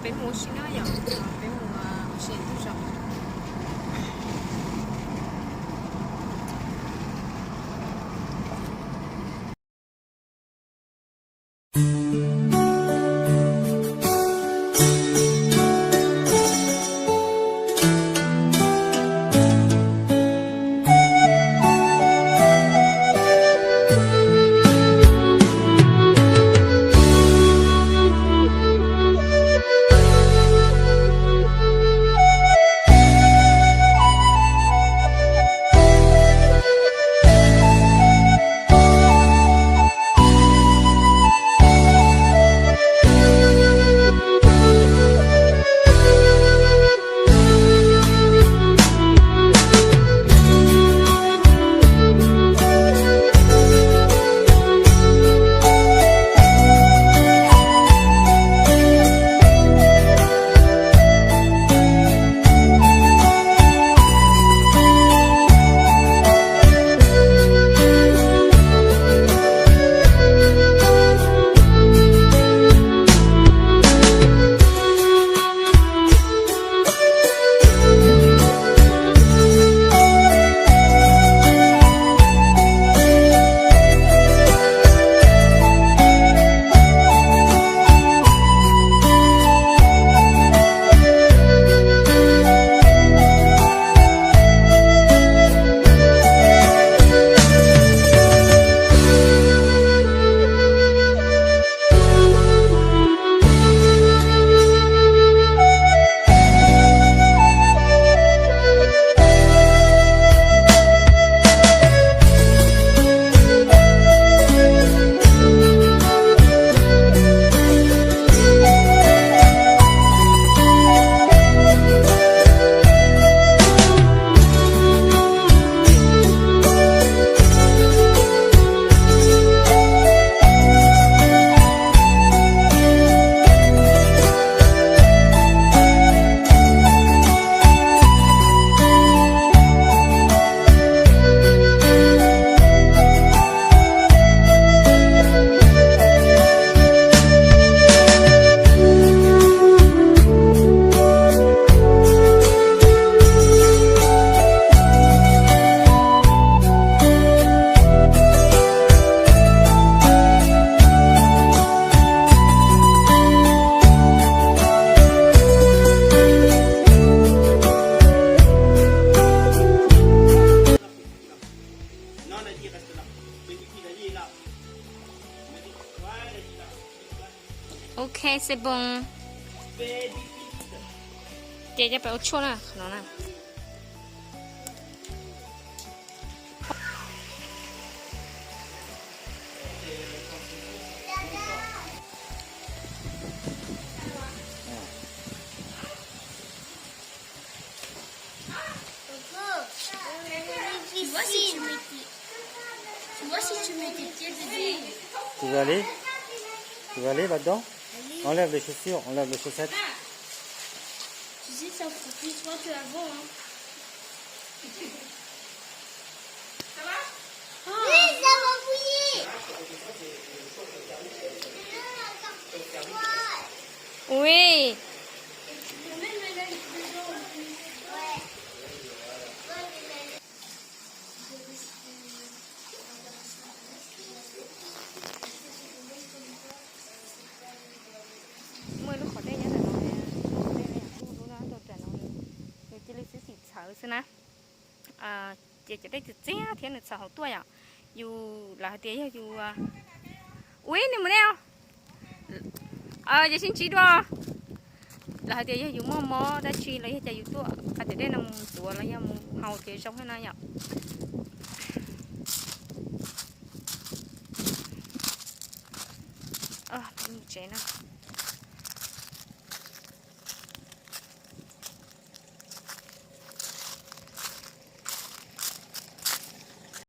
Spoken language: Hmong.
Peb mus ua si no yom, peb mus ua si ntu zoo. Ok, c'est bon. Ces cov peb ua tshuaj na, qhov no na. Tu vas aller, tu vas aller là-dedans. Enlève les chaussures, enlève les chaussettes. Tu sais, c'est encore plus froid qu'avant, hein. Ça va ? Oui, ça va mouiller. Oui. Muaj lub qhov dej nyob ntawm no, lub no rau nram no, nws cia li xwb xim txhawv xwb na. Ces cov dej txias txias thiab nws txhawv hauv tuaj yom. Yus, lawv hais tias yog yus, ua ib nws mus dej os. Ces sib ntsib dua. Lawv hais tias yog yus muaj mob dab tsi los yog cas yus tuaj qab tias dej no mus ntxuav los yog mus haus ces zoo thiab no yom. Mus tsev no.